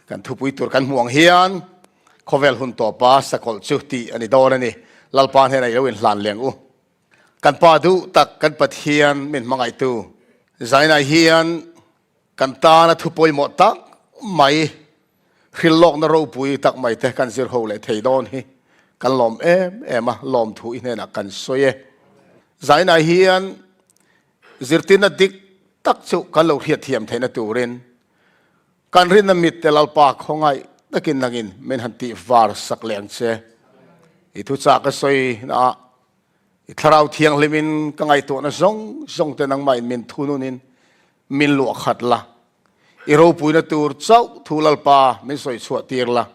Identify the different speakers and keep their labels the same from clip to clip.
Speaker 1: Kan thupui tur kan hmuh ang hian khawvel hun tawpa sakawlh chu tih a ni dawn a ni. Lalpa hnenah i lo inhlan leng u. Kan Pa duh tak kan Pathian min hmangaihtu Zainah hian kan tana thu pawimawh tak mai hrilhlawkna ropui tak mai te kan zir ho leh thei dawn hi kan lawm em em a, lawmthu i hnenah kan sawi e. Zainah hian zirtirna dik tak chu kan lo hriatthiam theihna turin Kan rinna mit te Lalpa khawngaih takin nangin min han tih var sak leh ang che. I thuchah ka sawi naah i thlarau thianghlimin ka ngaihtuahna zawng zawng te nangmahin min thununin min luah khat la. I ropuina tur chauh thu Lalpa min sawi chhuah tir la.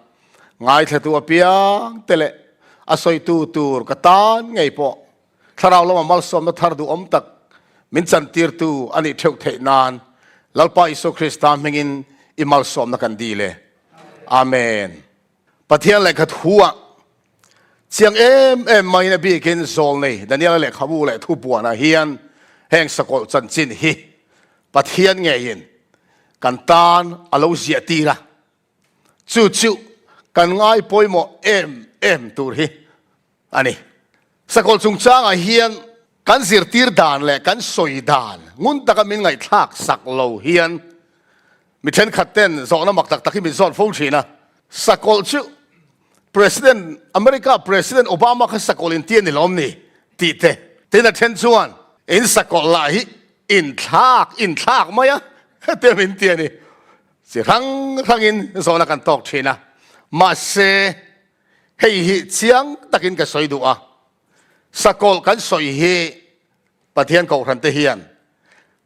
Speaker 1: Ngaithlatu apiang te leh a sawitu tur ka tan ngei pawh Thlarau lama malsawmna thar duhawm tak min chantirtu a nih theuh theih nan Lalpa Isua Krista hmingin i malsawmna kan dil e. Amen. Pathian lehkha thu-ah chiang em em maiin a bikin zawlnei Daniela lehkhabu leh thupuanah hian heng sakawlh chanchin hi Pathian ngeiin kan tan a lo ziah tir a. Chu chu kan ngai pawimawh em em tur hi a ni. Sakawlh chungchangah hian kan zirtir dan leh kan sawi dan ngun taka min ngaihthlak sak lo hian mi thenkhat ten zawhna mak tak tak hi min zawt fo thin a. Sakawlh chu President, America President Obama kha sakawlh in ti a ni lawm ni? tih te. Tin a then chuan in sakawlh lah hi inthlak inthlak mai a tia min ti a ni. Chi hrang hrangin zawhna kan tawk thin a. Mahse. Hei hi chiang takin ka sawi duh a, sakawlh kan sawi hi Pathian Kohhran te hian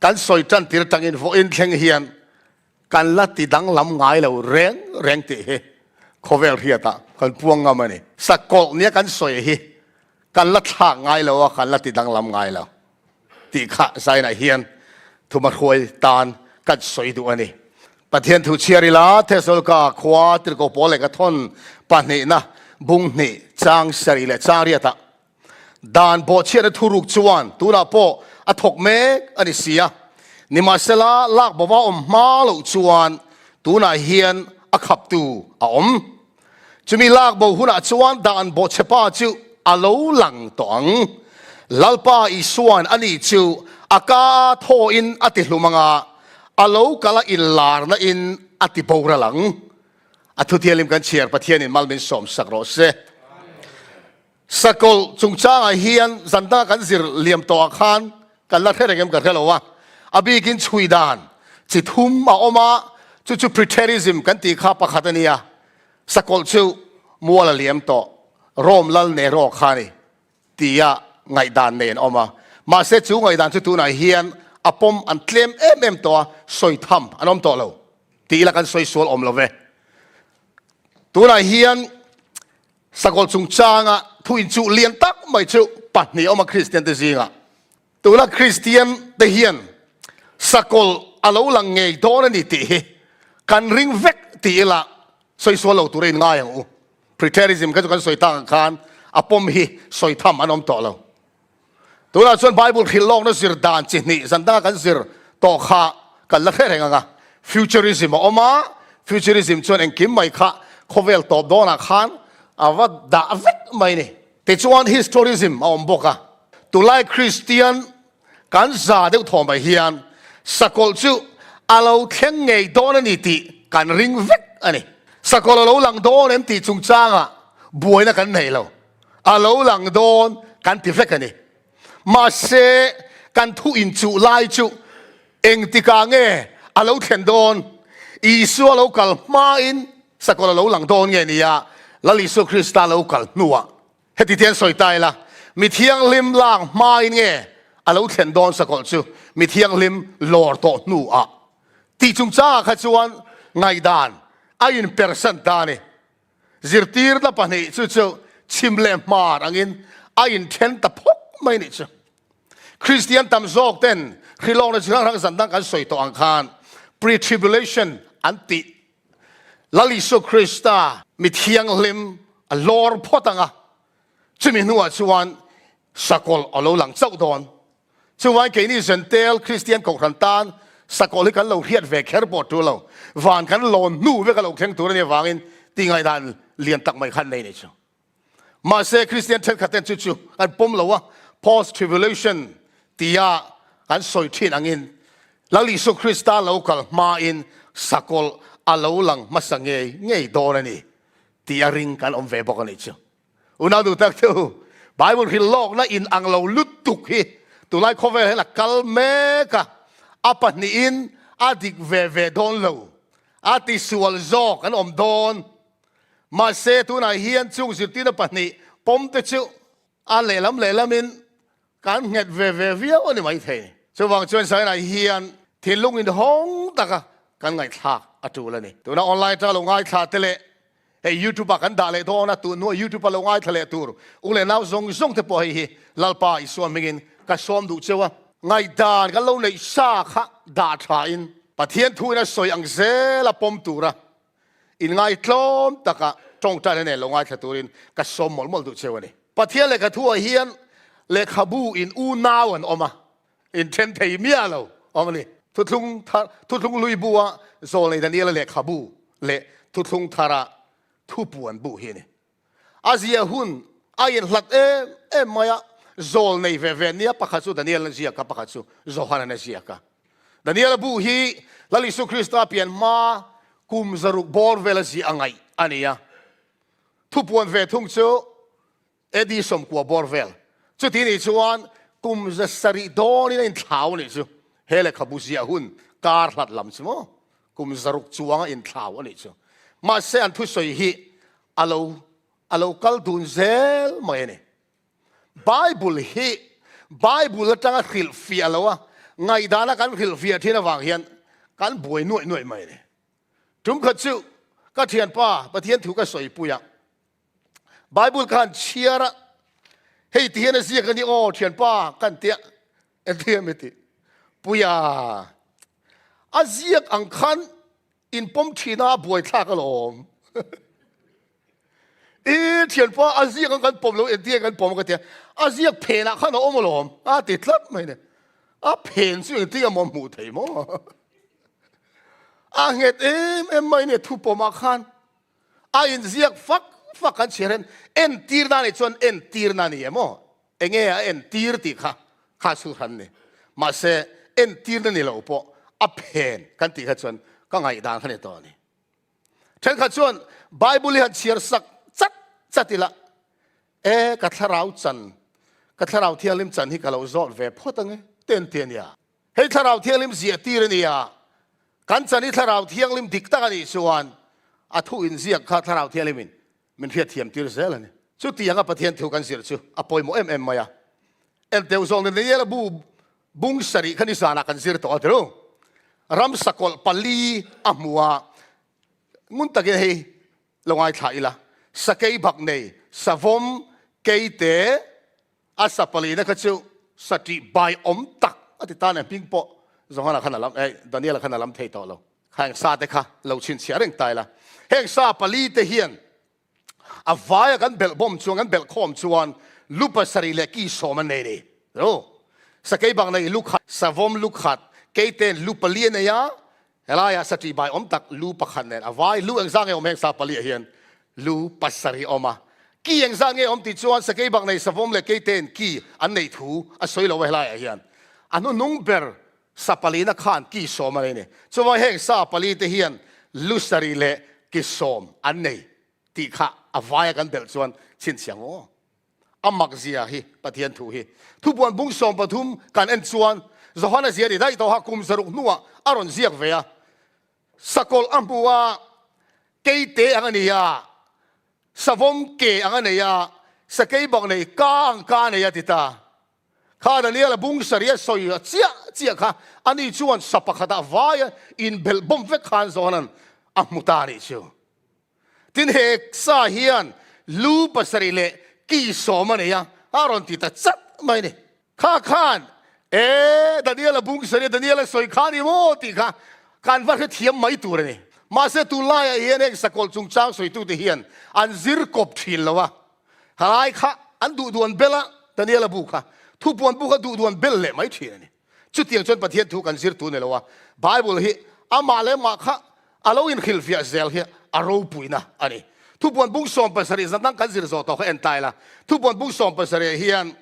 Speaker 1: kan sawi tan tir tangin vawiin thleng hian kan la ti danglam ngai lo reng reng tih hi khawvel hriatah kan puang ngam a ni. Sakawlh nia kan sawi hi kan la thlak ngai lo a, kan la ti danglam ngai lo. Tih kha Zainah hian thuma hruai tan kan sawi duh a ni. Pathian thu chhiar ila Thesalonika khua tirhkoh pawl leh ka thawn pahnihna bung hnih chang sarih leh chang riatah dan bawhchhiatna thuruk chuan tunah pawh a thawk mek a ni si a, nimahsela lak bova awm hma loh chuan tunah hian a khaptu a awm. Chumi lak bo hunah chuan dan bawhchhepa chu a lo lang tawh ang. Lalpa Isua'n ani chu a ka thawhin a ti hlum anga, a lo kal a inlarna in a ti boral ang. A thuthialim kan chhiar Pathianin mal min sawm sak rawh se. Sakawlh chungchangah hian zan danga kan zir liam tawhah khan kan la hre reng em ka hre lo a, a bikin chhui dan chi thum a awm a, chu chu preterism kan tih kha pakhat a nia, sakawlh chu mual a liam tawh, Rome lal Nero kha a ni tia ngaihdan nei an awm a, mahse chu ngaihdan chu tunah hian a pawm an tlem em em tawh a, sawi tham an awm tawh lo tih ila kan sawi sual awm lo ve. Tunah hian Sakawlh chungchanga thu inchuh lian tak mai chu pahnih awm a Kristian te zingah. Tuna Kristian te hian sakawlh a lo lang ngei dawn a ni tih hi kan ring vek ti ila sawi sual lo tura in ngai ang u. Preterism kha chu kan sawi tak ang khan a pawm hi sawi tham an awm tawh lo. Tunah chuan Bible hrilh lawkna zir dan chi hnih zan danga kan zir tawh kha kan la hre reng ang a. Futurism a awm a, futurism chuan engkim mai kha khawvel tawp dawnah khan a va dah vek mai ni. Tichuan historism a awm bawk a. Tunlai Kristian kan za deuh thaw mai hian sakawlh chu a lo thleng ngei dawn a ni tih kan ring vek a ni. Sakawlh a lo lang dawn em tih chungchangah buaina kan nei lo. A lo lang dawn kan ti vek a ni. Mahse, kan thu inchuh lai chu engtikah nge a lo thlen dawn? Isua lo kal hmain sakawlh a lo lang dawn nge nia? Lal Isua Krista lo kal hnuah heti te an sawi ta ila, mi thianghlim lak hmain nge a lo thlen dawn sakawlh chu mi thianghlim lawr tawh hnuah tih chungchangah kha chuan ngaihdan a inpersan ta a ni. Zirtirna pahnih chu chu chhim leh hmar angin a inthen ta phawk mai nih chu. Kristian tam zawk ten hrilawkna chi hrang hrang zan dang kan sawi tawh ang khan pre-tribulation an tih Lal Isua Krista mi thianghlim a lawr phawt ang a, chumi hnuah chuan sakawlh a lo lang chauh dawn. Chuvangin keini Zentel Kristian Kohhran tan Sakawlh hi kan lo hriat ve kher pawh tul lo. Van kan lawn hnu vek a lo thleng tur a nih avangin tih ngaihdan lian tak mai khan nei ni chu. Mahse Kristian thenkhat ten chu chu kan pawm lo a, post tribulation tia kan sawi thin angin Lal Isua Krista lo kal hmain sakawlh a lo lang hmasa ngei ngei dawn a ni tih a ring kan awm ve bawk a nih chu. Unau duh tak chu Bible hrilh lawkna in ang lo lutuk hi tunlai khawvel hian a kal mek a, a pahnihin a dik ve ve dawn lo, a tisual zawk an awm dawn. Mahse tunah hian chung zirtirna pahnih pawm te chu a lehlam lehlamin kan nghet ve ve viau a ni maithei. Chuvang chuan Zainah hian thinlung inhawng taka kan ngaihthlak a tul a ni. Tuna online atanga lo ngaithla te leh hei YouTube ah kan dah leh dawn a, tun hnuah YouTube a lo ngaithla leh tur u leh nau zawng zawng te pawh hei hi Lalpa Isua hmingin ka sawm duh cheu a. Ngaihdan kan lo neih sa kha dah thain Pathian thuin a sawi ang zela pawm tura Inngaitlawm taka tawngtaina nen lo ngaithla turin ka sawm mawlh mawlh duh cheu a ni. Pathian lehkha thuah hian lehkhabu in unau an awm a, inthen thei miah lo awm a ni. Thuthlung thar, Thuthlung hlui bu-a Zawlnei Daniela lehkhabu leh Thuthlung thara Thupuan bu hi a ni. A zia hun a inhlat em em mai a, zawl nei ve ve nia pakhat chu Daniel a ziak a, pakhat chu Johan a ziak a. Daniel-a bu hi Lal Isu Krista pian hma kum zaruk bawr vela ziah a ngaih a ni a. Thupuan ve thung chu AD 90 bawr vel. Chuti nih chuan kum 700 dawnin a inthlau a nih chu. He lehkhabu ziah hun kar hlat lam chu maw? Kum 600 chuang a inthlau a nih chu. Mahse an thusawi hi a lo a lo kal dun zel mai a ni. Bible hi Bible atanga hrilhfiah lo a, ngaihdana kan hrilhfiah thin avang hian kan buai nuaih nuaih mai a ni. Tum khat chu ka thianpa Pathian thu ka sawipui a, Bible khan chhiar a, hei ti hian a ziak a ni aw thianpa kan tia, engtin nge ti? Puia a ziak ang khan In pawm thin a, a buaithlak alawm. I thianpa a ziak ang kan pawm lo, engtin nge kan pawm ka tia. A ziak phenah khan a awm alawm, a ti tlat mai ni. A phen chu engtin nge maw hmuh thei maw? A nghet em em mai ni thu pawmah khan. A inziak fak fak kan chhiar hian entirna nih chuan entirna a ni em aw? Enge a entir tih kha kha chu hran ni. Mahse entirna ni lo pawh a phen kan tih kha chuan ka ngaihdan kha ni tawh a ni. Thenkhat chuan Bible hi han chhiar sak chat chat ila, e ka thlarau chan, ka thlarau thianghlim chan hi ka lo zawt ve phawt ange te an ti a nia. Hei thlarau thianghlim ziah tir a nia, kan chan hi thlarau thianghlim dik tak a nih chuan a thu inziak kha thlarau thianghlimin min hriatthiam tir zel a ni. Chutianga Pathian thu kan zir chu a pawimawh em em mai a. Enteu zawng nen Daniela bu bung sarih kha nizanah kan zir tawh a tiru. Ram sakawlh pali a hmu a, ngun takin hei lo ngaithla ila, sakei bak nei, savawm, keite, A sa palina kha chu sa ṭih bai awm tak a ti ta nen hming pawh Johana khan a lam, eh, Daniela khan a lam thei tawh lo. Heng sa te kha lo chhinchhiah reng ta ila. Heng sa pali te hian a vaia kan belh bawm chuan, kan belh khawm chuan lu pasarih leh ki sawm an nei ni. Ro, sakei bang nei lu khat, savawm lu khat, keiten lu pali a nei a, Helaiah satih bai awm tak lu pakhat nen a vai lu engzah nge awm heng sa paliah hian lu pasarih a awm a. Ki engzah nge awm tih chuan sakei bak nei savawm leh keitein ki an neih thu a sawi lo a helaiah hian. A hnuhnung ber sa palina khan ki sawm a nei a ni. Chuvang heng sa pali te hian lu sarih leh ki sawm an nei tih kha a vaia kan belh chuan chhinchhiah maw? A mak zia hi Pathian thu hi. Thupuan bung 13 kan en chuan Johana zia ni daih tawha kum 600 hnuah a rawn ziak ve a. Sakawlh a hmu a, keite ang a ni a, savawm ke ang a nei a, sakei bak nei ka ang ka nei a ti ta. Kha Daniel a bung sarih a sawi a chiah chiah kha ani chuan sa pakhatah vaia inbelh bawm vek khan Johana'n a hmu ta a nih chu. Tin, he sa hian lu pasarih leh ki sawm a nei a, a rawn ti ta chat mai a ni. Kha khan, E, Daniel-a bung sarih a, Daniel-a sawi kha a ni maw? tih kha kan va hrethiam mai tur a ni. Mahse, tunlaiah hian heng sakawlh chungchang sawitute hian an zir kawp thin lo a, halai kha an duh duan bel a, Daniel-a bu kha, thupuan bu kha duh duan bel leh mai thin a ni. Chutiang chuan Pathian thu kan zir tu ni lo a, Bible hi amah leh mah kha a lo inhrilhfiah zel hi a ropuina a ni. Thupuan bung 70 zan dang kan zir zawh tawh kha en ta ila, Thupuan bung 70 hian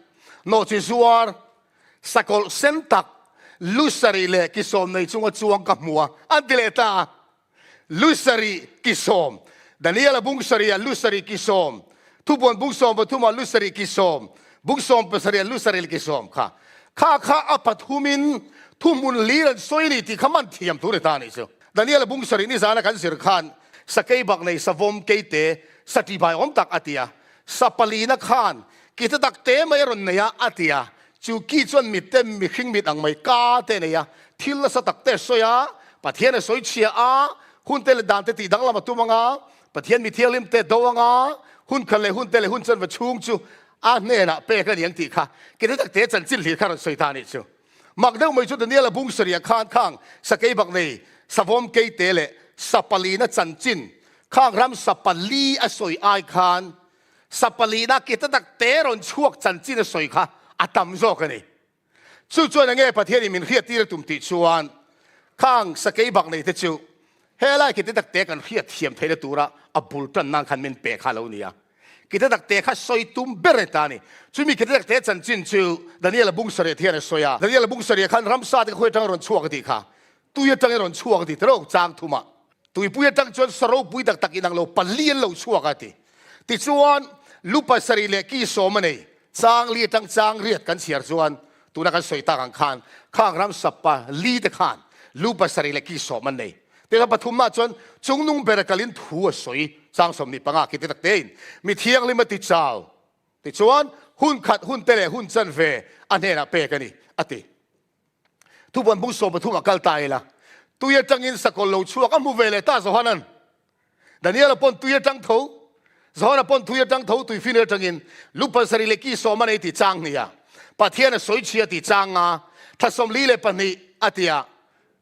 Speaker 1: nawhchi zuar sakawlh sen tak lu sarih leh ki sawm nei chunga chuang ka hmu a, an ti leh ta a. Lu sarih ki sawm, Daniela bung sarihah lu sarih ki sawm, Thupuan bung 13ah lu sarih ki sawm, bung 70ah lu sarih ki sawm kha. Kha kha a pathumin thuhmun lir an sawi a ni tih kha man thiam tur ni ta a nih chu. Daniela bung sarih nizana kan zir khan sakei bak nei savawm keite sa ṭihbai awm tak a ti a, sa palina khan ki te tak te mai a rawn nei a a ti a, Chu ki chuan mitte mihring mit ang mai ka te nei a, thil nasa tak te a sawi a, Pathian a sawi chhia a, hun te leh dan te tih danglam a tum ang a, Pathian mi thianghlim te do ang a, hun khat leh hun te leh hun chanva chhung chu a hnenah pek a ni ang tih kha ki te tak te chanchin hlir kha rawn sawi ta a nih chu. Mak deuh mai chu Daniel-a bung sarih khan khang sakei bak nei savawm keite leh sa palina chanchin khang ram sa pali a sawi ai khan Sa palina ke ta tak te rawn chhuak chanchin a sawi kha a tam zawk a ni. Chu chuan enge Pathianin min hriattir a tum tih chuan khang sakei bak nei te chu helai ke te tak te kan hriat thiam theihna tura a bul tan nan khan min pe kha a lo ni a. Ke te tak te kha sawi tum ber a ni ta a ni. Chumi ke te tak te chanchin chu Daniel-a bung sarih hian a sawi a. Daniel-a bung sarih khan ramsa te kha khawi atanga rawn chhuak a tih kha tui atangin rawn chhuak a ti ta reuh chang thumah. Tuipui atang chuan sa ropui tak tak inang lo pali an lo chhuak a ti. Tichuan, lu pasarih leh ki sawm a nei. Chang li atang chang riat kan chhiar chuan tuna kan sawi tak ang khan khang ram sa pali te khan lu pasarih leh ki sawm an nei. Tichuan pathumna chuan chungnung ber a kalin thu a sawi chang 25 ki te tak tein mi thianghlim a ti chau. Tichuan, hun khat hun te leh hun chanve a hnenah pek a ni a ti. Thupuan bung 13 ah kal ta ila, tui atangin sakawlh lo chhuak a hmu ve leh ta Johanan. Daniela pawn tui atang tho, Johana pawn tui atang tho, tui finel atangin lu pasarih leh ki sawm a nei tih chang hnih a, Pathian a sawi chhia tih chang nga, thla 42 a ti a,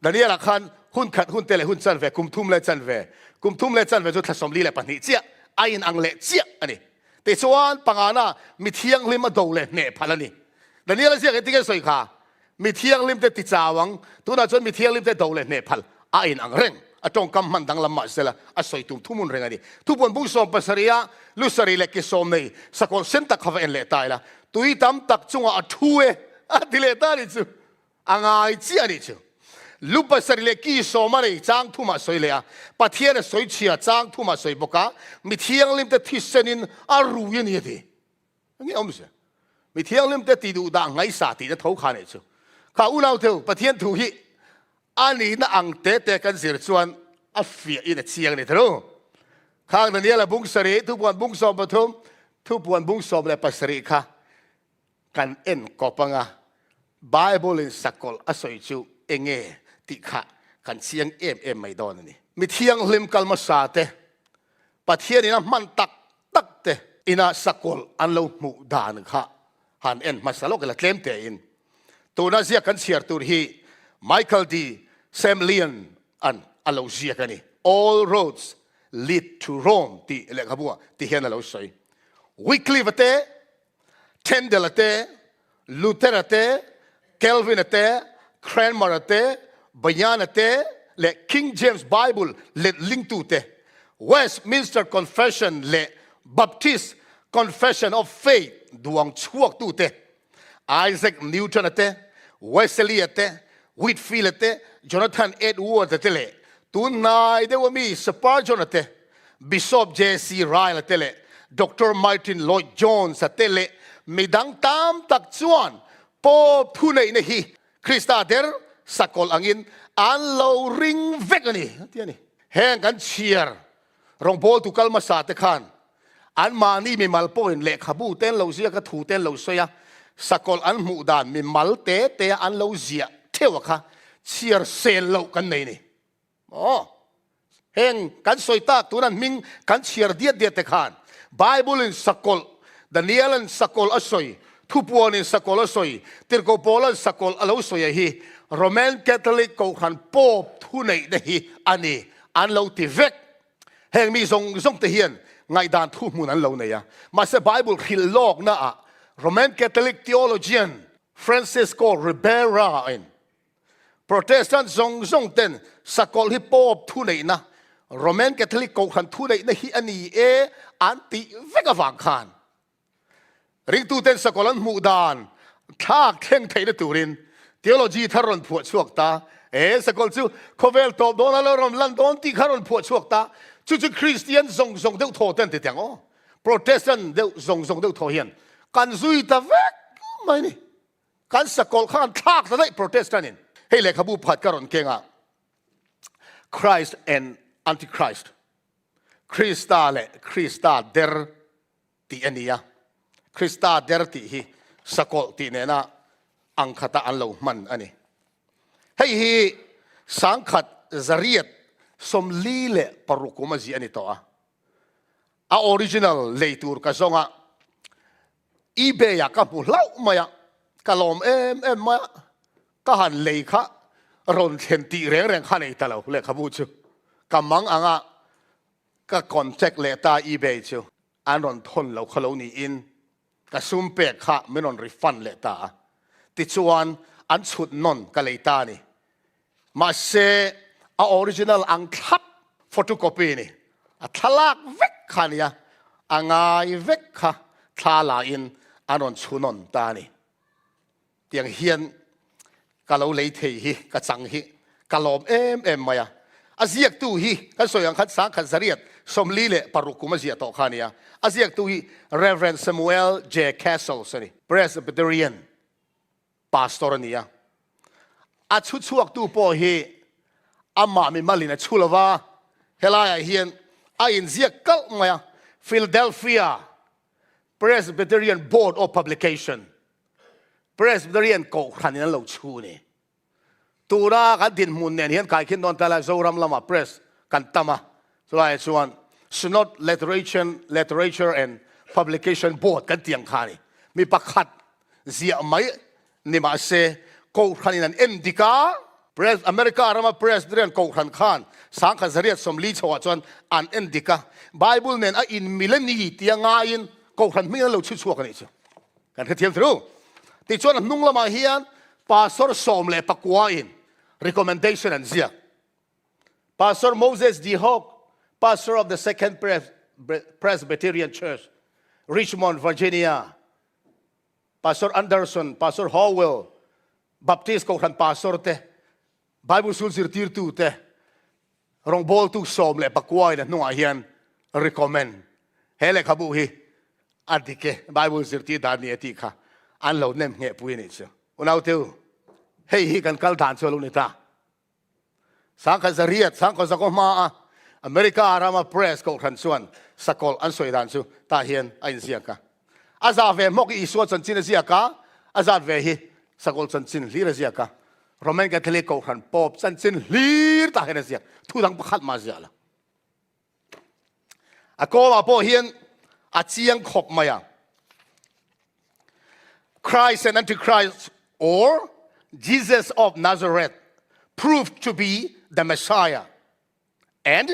Speaker 1: Daniela khan hun khat hun te leh hun chanve, kum thum leh chanve, kum thum leh chanve chu thla 42 chiah a inang leh chiah a ni. Tichuan pangana mi thianghlim a do leh hneh phal a ni. Daniel a ziak engtin nge sawi kha? Mi thianghlim te ti chau ang, tunah chuan mi thianghlim te do leh hneh phal a in ang reng. A tawngkam hman danglam mah sela a sawi tum thumun reng a ni. Thupuan bung 70 a lu sarih leh ki sawm nei sakawlh sen tak kha va en leh ta ila, tui tam tak chungah a thu e a ti leh ta a nih chu. A ngai chiah a nih chu. Lu pasarih leh ki sawm a nei chang thumah sawi leh a, Pathian a sawi chhia chang thumah sawi bawk a, mi thianghlim te thisenin a rui a ni a ti. Enge awm zia? Mi thianghlim te ti duh dah ngaihsa tihna tho kha nih chu. Kha unau theu, Pathian thu hi a nihna ang te te kan zir chuan a fiah in a chiang a ni tho. Khang Daniel-a bung sarih, thupuan bung 13, thupuan bung 17 kha kan en kawp anga Bible in sakawlh a sawi chu enge tih kha kan chiang em em mai dawn a ni. Mi thianghlim kal hmasa te, Pathian in a hman tak tak te ina sakawlh an lo hmuh dan kha han en hmasa lawk ila tlem tein. Tuna ziak kan chhiar tur hi Michael D. Semlian an a lo ziak a ni. All roads lead to Rome tih lehkhabu ah ti hian a lo sawi. Wycliffe te Tyndale-a te, Luther-a te, Calvin-a te, Cranmer-a te, Bunyan-a te leh King James Bible letlingtute, Westminster Confession leh Baptist Confession of Faith duang chhuaktute, Isaac Newton-a te, Wesley-a te, Whitefield-a te, Jonathan Edwards-a te leh tun hnai deuha mi Spurgeon-a te, Bishop JC Ryle-a te leh Doctor Martyn Lloyd-Jones-a te leh midang tam tak chuan Pope thuneihna hi Krista der sakawlh angin an lo ring vek a ni, a ti a ni. Heng kan chhiar rawngbawltu kal hmasa te khan anmahni mimal pawhin lehkhabu te an lo ziak a, thu te an lo sawi a, sakawlh an hmuh dan mimal te te a an lo ziah theuh a kha chhiar sel loh kan nei a ni. Aw, heng kan sawi tak tun an hming kan chhiar diat diat te khan Bible in sakawlh, Daniel an sakawlh a sawi, Thupuan in sakawlh a sawi, Tirhkoh Paul an sakawlh a lo sawi a hi Roman Catholic Kohhran Pope thuneihna hi a ni an lo ti vek. Heng mi zawng zawng te hian ngaihdan thuhmun an lo nei a, mahse Bible hrilh lawkna ah Roman Catholic theologian Francisco Ribera in. Protestant zawng zawng ten sakawlh hi Pope thuneihna, Roman Catholic kohhran thuneihna hi a ni e an tih vek avang khan ringtuten sakawlh an hmuh dan thlak thleng theihna turin theology thar rawn phuah chhuak ta. E sakawlh chu khawvel tawp dawn a lo rawn lan dawn tih kha rawn phuah chhuak ta. Chu chu Kristian zawng zawng deuh thaw ten ti teh ang aw. Protestant deuh zawng zawng deuh thaw hian kan zui ta vek mai ni. Kan sakawlh kha kan thlak ta daih Protestant in. Hei lehkhabu pakhat ka rawn keng a, Christ and Antichrist, Krista leh Krista der tih a ni a. Krista der tih hi sakawlh tih nena ang khata an lo hman a ni. Hei hi 1946 kum a ziah a ni tawh a. A original lei tur ka zawng a, eBay ah ka hmu hlauh mai a, ka lawm em em mai a, ka han lei kha rawn thlen tih reng reng kha nei ta lo lehkhabu chu ka mang ang a, ka contact leh ta eBay chu an rawn thawn lo kha lo niin ka sum pek kha min rawn refund leh ta a, tichuan an chhut nawn ka lei ta a ni. Mahse, a original ang thlap photocopy ni. A thlalak vek kha a nia, a ngai vek kha thla la in an rawn chhunawn ta a ni. Tiang hian ka lo lei thei hi, ka chang hi ka lawm em em mai a. A ziaktu hi kan sawi ang khan 1946 kum a ziah tawh kha a nia. A ziaktu hi Rev. Samuel J. Castles a ni, Presbyterian. Pastor a ni a, a chhu chhuaktu pawh hi amah mimalin a chhu lo va, helaiah hian a inziak kalh mai a, Philadelphia Presbyterian Board of Publication, Presbyterian Kohhranin an lo chhu a ni. Tuna kan dinhmun nen hian kaikhin dawn ta la, Zoram lamah Press kan tam a, chulaiah chuan Synod Literature and Publication Board kan tih ang kha a ni. Mi pakhat ziah mai ni mahse Kohhranin an en dik a, Pres America rama Presbyterian Kohhran khan 1940 chhoah chuan an en dik a, Bible nen a inmil a ni tia ngaiin Kohhran hming an lo chhu chhuak a nih chu. Kan hrethiam thru. Tichuan a hnung lamah hian Pastor 19 in recommendation an ziak. Pastor Moses D. Hawk, Pastor of the Second Presbyterian Church, Richmond, Virginia, Pastor Anderson, Pastor Howell, Baptist Kohhran Pastor te, Bible School zirtirtu te, rawngbawltu 19 in a hnungah hian recommend. He lehkhabu hi a dik e, Bible zirtir dan ni e tih kha an lo nem ngheh pui a nih chu. Unauteu, hei hi kan kal dan chu a lo ni ta. 1800, 1900 hmaa America rama press kohhran chuan sakawlh an sawi dan chu tah hian a inziak a. A za ve hmawk hi Isua chanchin a ziak a, a zat ve hi sakawlh chanchin hlir a ziak a. Roman Catholic kohhran Pope chanchin hlir tah hian a ziak. Thu dang pakhat mah a ziah lo. A kawmah pawh hian a chiang khawp mai a. Christ and Antichrist or Jesus of Nazareth proved to be the Messiah and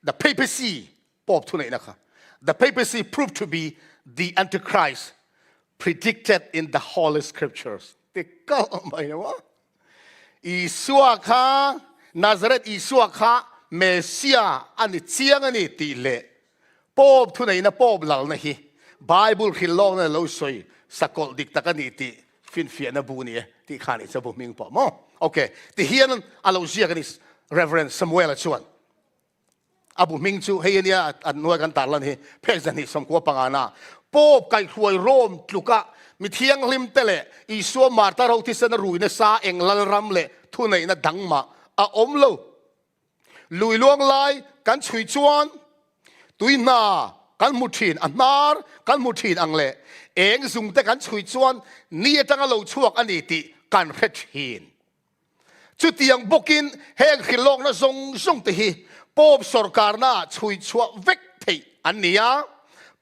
Speaker 1: the papacy Pope thu neihna kha the papacy proved to be the Antichrist predicted in the Holy Scriptures. Ti kal mai wa. Isua kha, Nazareth Isua kha Messiah a ni chiang a ni tih leh Pope thuneihna, Pope lalna hi Bible hrilh lawkna lo sawi sakawlh dik tak a ni tih finfiahna bu a ni e tih kha a nih chu a bu hming pawh maw? Ok, tihian a lo ziak a ni Reverend Samuel-a chuan. A bu hming chu hei a nia, a hnuai kan tarlan hi, phek 295 na Pope kaihhruai Rome tluka mi thianghlim te leh Isua Martar ho thisen a rui nasa eng lalram leh thuneihna dang mah a awm lo. Lui luang lai kan chhui chuan tui hna kan hmu thin, a hnar kan hmu thin ang leh eng zung te kan chhui chuan ni atanga lo chhuak a ni tih kan hre thin. Chutiang bawkin heng hrilhlawkna zawng zawng te hi Pope sawrkarna ah chhui chhuah vek theih an ni a,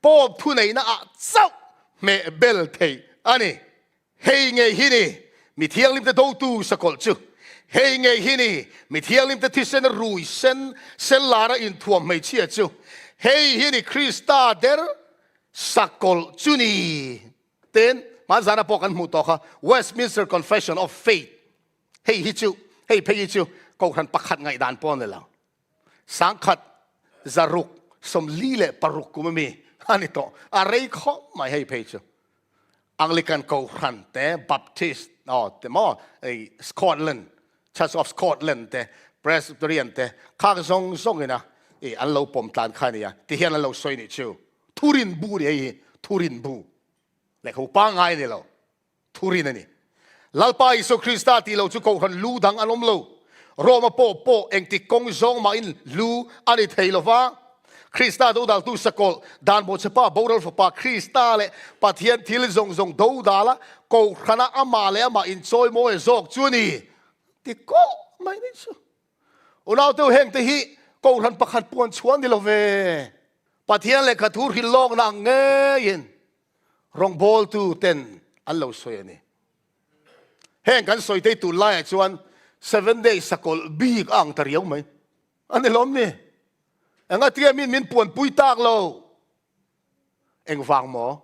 Speaker 1: Pope thuneihna ah chauh hmeh bel theih a ni. Hei ngei hi ni mi thianghlimte dotu sakawlh chu. Hei ngei hi ni mi thianghlimte thisen rui sen sen lara inthuam hmeichhia chu. Hei hi ni Krista der sakawlh chu ni. Tin, hmanzana pawh kan hmuh tawh kha Westminster Confession of Faith hei hi chu Hei phei hi chu Kohhran pakhat ngaihdan pawh a ni lo. 1646 kum ami a ni tawh. A rei khawp mai hei phei chu. Anglican Kohhran te, Baptist aw te maw ei Scotland, Church of Scotland te, Presbyterian te khak zawng zawng ina i an lo pawm tlan kha a nia. Tihian an lo sawi nih chu. Thurin bu a ni hei hi, thurin bu. Lehkhabu pangngai a ni lo. Thurin a ni. Lalpa Isua Krista tih lo chu Kohhran lu dang an awm lo. Roma pawh pawh engtik kawng zawng mahin lu a ni thei lo va. Krista dodaltu sakawlh, dan bawhchhepa boral fapa Krista leh Pathian thil zawng zawng dodala Kohhrana amah leh amah inchawimawi zawk chu a ni ti kawlh mai ni chu. Unauteu hengte hi Kohhran pakhat puan chhuah ni lo ve. Pathian lehkha thu hrilh lawkna ang ngeiin Rawngbawltu ten an lo sawi a ni. Heng kan sawi tei tun laiah chuan Seven Day sakawlh bik a ang ta riau mai. A ni lawm ni? Enga tia min min puanpui tak lo? Engvang maw?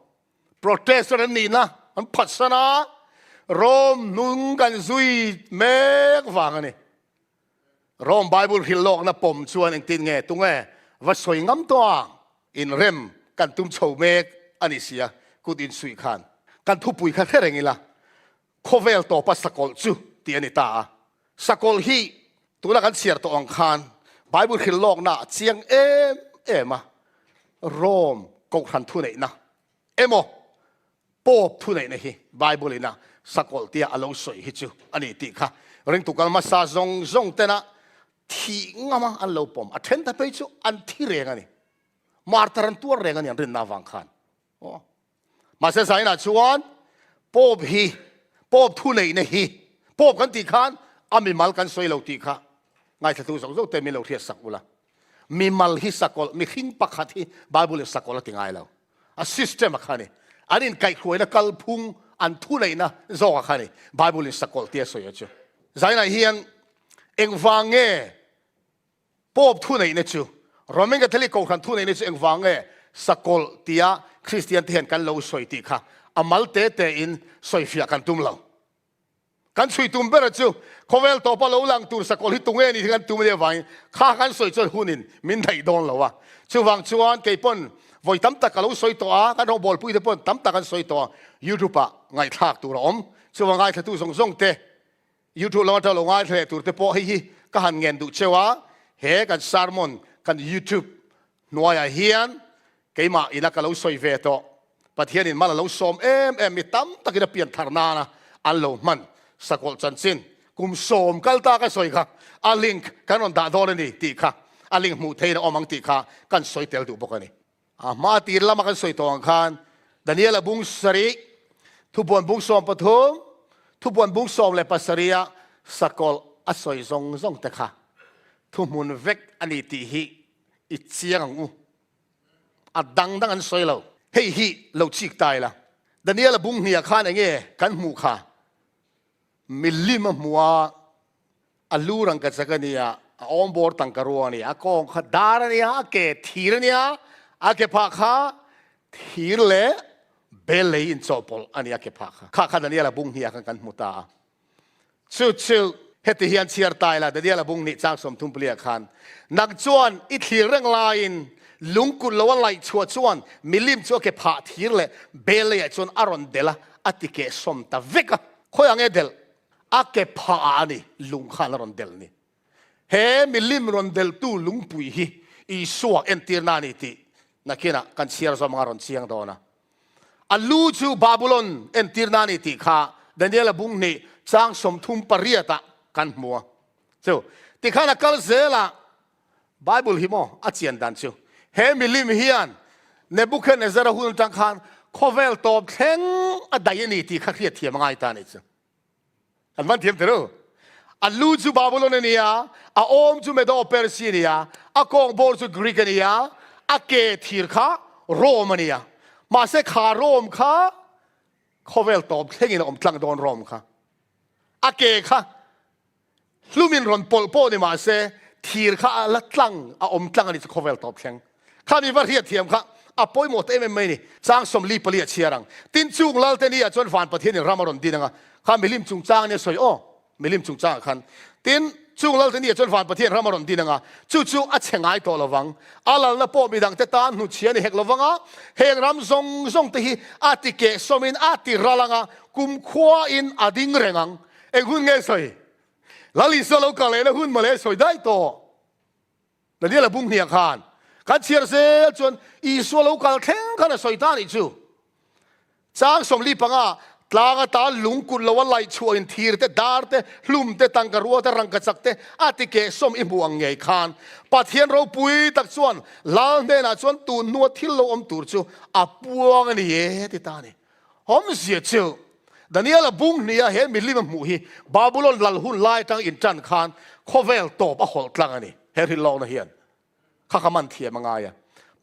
Speaker 1: Protestant an nihna an phatsan a, Rome hnung kan zui mek vang a ni. Rome Bible hrilh lawkna pawm chuan engtin nge tunge va sawi ngam tawh ang? Inrem kan tum chho mek a ni sia, kut insuih khan kan thupui kha hre reng ila, khawvel tawpa sakawlh chu tih a ni ta a. Sakawlh hi tuna kan chhiar tawh ang khan Bible hrilh lawkna a chiang em em a, Rome kohhran thuneihna emaw Pope thuneihna hi Bible in a sakawlh tia a lo sawi hi chu a ni tih kha ringtu kal hmasa zawng zawng tena thih ngama an lo pawm. A then ta phei chu an thi reng a ni. Martyr an tuar reng a ni an rinna avang khan. Aw. Mahse zainah chuan Pope hi, Pope thuneihna hi, Pope kan tih khan a mimal kan sawi lo tih kha ngaithlatu zawk zawk te min lo hriat sak ula. Mimal hi sakawlh, mihring pakhat hi Bible in sakawlh a ti ngai lo. A system a kha ni. An inkaihhruaina kalphung, an thuneihna zawk a kha ni. Bible in sakawlh tia sawi a chu. Zainah hian engvang nge Pope thuneihna chu, Roman Catholic Kohhran thuneihna chu engvang nge sakawlh tia Kristian te hian kan lo sawi tih kha a mal te te in sawifiah kan tum lo. Kan chhui tum bera chu khawvel tawpa lo lang tur sakawlh hi tunge ni hi kan tum a nih avangin kha kan sawi chuan hunin min daih dawn lo a. Chuvang chuan kei pawn vawi tam tak ka lo sawi tawh a, kan rawngbawlpui te pawn tam tak an sawi tawh a, YouTube ah ngaihthlak tur a awm. Chuvang ngaithlatu zawng zawng te YouTube lam atanga lo ngaithla leh tur te pawh hei hi ka han ngen duh cheu a, he kan sermon kan YouTube hnuaiah hian Keimah ina ka lo sawi ve tawh. Pathianin mal a lo sawm em em mi tam takin a pian thar nana an lo hman sakawlh chanchin kum sawm kal ta ka sawi kha a link kan rawn dah dawn a ni tih kha a link hmuh theihin a awm ang tih kha kan sawi tel duh bawk a ni. A hma tir lama kan sawi tawh ang khan Daniela bung sarih, thupuan bung 13, thupuan bung 17 a sakawlh a sawi zawng zawng te kha thuhmun vek a ni tih hi i chiang ang u. A dang dang an sawi lo. Hei hi lo chik ta ila. Daniel-a bung hniah khan enge kan hmuh kha? Milim a hmu a, a lu rangkachak a nia, a awmbawr tangkarua a nia, a kawng kha dar a nia, a ke thir a nia, a ke phah kha thir leh bel lei inchawhpawlh a nia a ke phah kha. Kha kha Daniel-a bung hniah khan kan hmu ta a. Chu chu heti hian chhiar ta ila, Daniel-a bung nih chang 30 paliah khan, Nang chuan i thlir reng laiin lungkut lo a laih chhuah chuan milim chu a ke phah thir leh bel leiah chuan a rawn delh a, a ti keh sawm ta vek a. Khawiah nge delh? A ke phah ah a ni, lung khan a rawn delh ni. He milim rawn delhtu lungpui hi Isua entirna a ni tih nakinah kan chhiar zawm anga rawn chiang dawn a. A lu chu Babulon entirna a ni tih kha Daniela bung hnih chang 38 ah kan hmu a. Chu tikhan a kal zel a, Bible hi maw a chian dan chu he milim hian Nebuchadnezzar-a hun atang khan khawvel tawp thleng a daih a ni tih kha hriatthiam a ngai ta a nih chu. An van thiam teh u. A lu chu Babylon a ni a, a awm chu Medo-Persia a ni a, a kawng bawr chu Greek a ni a, a ke thir kha Rome a ni a. Mahse kha Rome kha khawvel tawp thlengin a awm tlang dawn Rome kha. A ke kha Hlumin rawn pawlh pawh ni mah se, thir kha a la tlang, a awm tlang a ni chu khawvel tawp thleng. Kha mi va hriat thiam kha a pawimawh ta em em mai ni. Chang 44 a chhiar ang. Tin chung Lalte ni ah chuan Van Pathianin ram a rawn din ang a, kha milim chungchang nia sawi aw. Milim chungchangah khan. Tin, chung Lalte nia chuan Van Pathian ram a rawn din ang a, chu chu a chhe ngai tawh lovang. A lalna pawh midangte tan hnuchhia a ni hek lovang a, heng ram zawng zawng te hi a ti kehsawmin a ti ral ang a, kumkhuain a ding reng ang. Eng hun nge sawi? Lal Isua lo kal lehna hun mawle sawi daih tawh. Daniel a bung hniah khan kan chhiar zel chuan Isua lo kal thleng khan a sawi ta nih chu. Chang 45 tlang ata lung kut lo a laih chhuahin thir te, dar te, hlum te, tangka rua te, rangka chak te a ti keh sawm i hmuh ang ngei khan Pathian ropui tak chuan Lal hnenah chuan tun hnua thil lo awm tur chu a puang a ni e ti ta a ni. Awmzia chu Daniel a bung hniha he milim a hmuh hi Babulon lal hun lai atang intan khan khawvel tawp a hawlh tlang a ni. He hrilhlawkna hian kha kha man thiam a ngai a.